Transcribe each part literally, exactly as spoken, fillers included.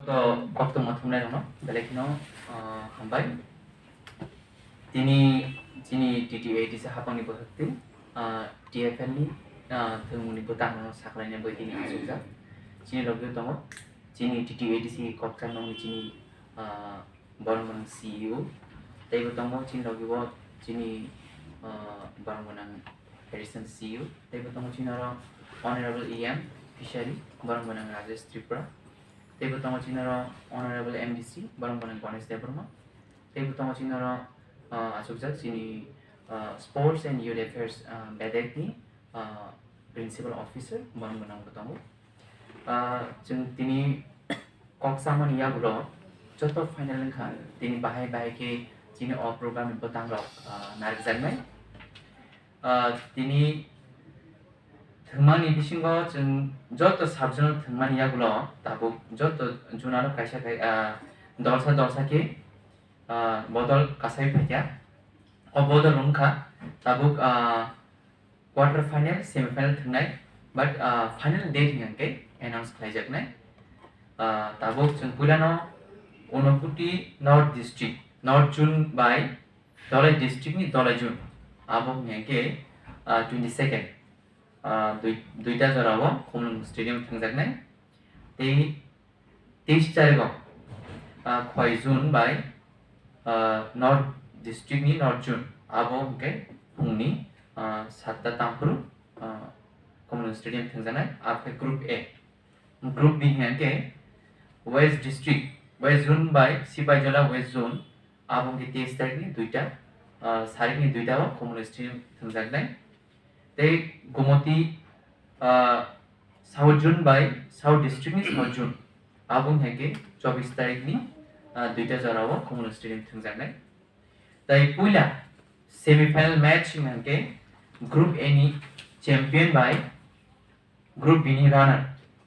To koktwma thumnairokno belai kheno, ah, hambai. Tini chini T T A D C hapangni bwswk twi, ah, T F L ni, ah, thwngmungni bwtangno saklaina bagwi tini achukjak. Chini logi tongo chini T T A D C kokchar nokni chini, ah, borok gwnang C E O, teibo tongo chini logi o chini, ah, borok gwnang Additional C E O, teibo tongo chini oro Honorable E M Fishery, borok gwnang Rajesh Tripura, teibo tongo chini oro Honorable M D C, borok gwnang Ganesh Debbarma, teibo tongo chini oro, ah, achukjak chini, ah, Sports and Youth Affairs, ah, bedekni, ah, Principal Officer, borok gwnangbo tongo. Ah, chwng tini kok chamani yagulo joto final wngkha, tini bahai bahai khe chini o program ni bwtang rok, ah, narwkjaknai. Ah, tini thwngmani bisingo chwng joto sub-zonal thwngmani yagulo tabuk joto zonal kaisa khai, ah, dolsa dolsa khe, ah, bodol kasai phaikha. O bodol wngkha tabuk, ah, quarter final, semi final thwngnai, but, ah, final date hingkha khe announce khlaijaknai. Ah, tabuk chwng puilano Unakoti North District, North Zone bai Dhalai District ni Dhalai Zone, abo hingkha khe, ah, twenty second, ah, dui-, duita jorao Khumulwng Stadium thwngjaknai. Tei teis tarigo, ah, Khowai Zone bai, ah, North District ni North Zone, abo hwnkhe phungni, ah, satta tangphuru, ah, Khumulwng Stadium thwngjaknai, abo khe Group A. Group B hwnkhe West District, West Zone bai Sipahijala West Zone, abo hwnkhe teis tarikni duita, ah, sarikni duita o Khumulwng Stadium thwngjaknai. Tei Gomoti, ah, South Zone bai South District ni South Zone, abo hwnkhe chobbish tarikni, ah, duita jorao Khumulwng Stadium thwngjaknai. Tei puila semi final match hwnkhe Group A ni champion bai Group B ni runner,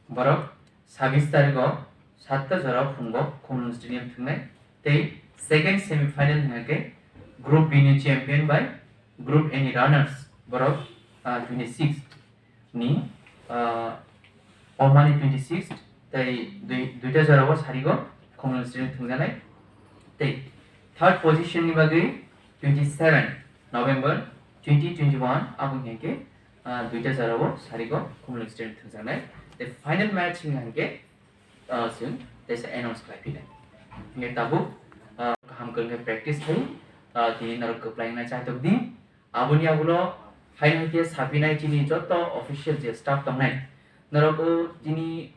borok sabis tarigo satta jorao phungo Khumulwng Stadium thwngnai. Tei second semi final hwnkhe Group B ni champion bai Group A ni runners, borok, ah, twenty six ni, ah, Omani twenty six tei dui, duita jorao sarigo Khumulwng Stadium thwngjaknai. Tei third position ni bagwi twenty seven November twenty twenty one abo hwnkhe, ah, duita jorao sarigo Khumulwng Stadium thwngjaknai. Tei final match hwnkhe, ah, chwng teisa announce khlai phinai. Hwnkhe tabuk, ah, kaham kwrwng khe practice khai, ah, tini norok kwplai wngna chatok di. Aboni yagulo hai hai khe sapinai chini joto official je staff tongnai, norok o tini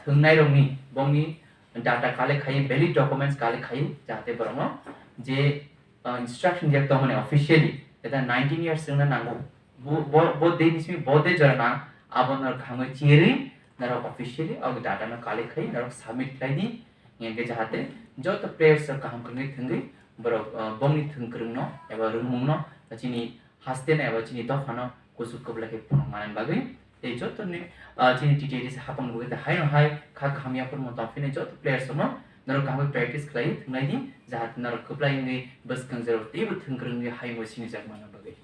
thwngnairokni bongni data collect khai, valid documents collect khai, jahate borokno je, ah, instruction je tongmani officially, eta nineteen years wngna nango, bo, bo, bo dei ni simi bo dei jora nang, abo norok kaham khe chirwi norok officially o data no collect khai norok submit khlai di, hingke jahate joto players rok kaham kwrwngwi thwngwi borok, ah, bongni thwng kwrwngno eba rwngmungno chini haste no eba chini dophano kuchuk kwbla khe phunuk manani bagwi tei joto ni, ah, chini T T A D C hapang bagwi tei haino hai kha kaham yapharma tongphini joto players rokno norok kaham khe practice khlai thwnglai di, jahate norok kwplai wngwi bwskang jorao teibo thwng kwrwngwi hayung bai sinijak manna bagwi.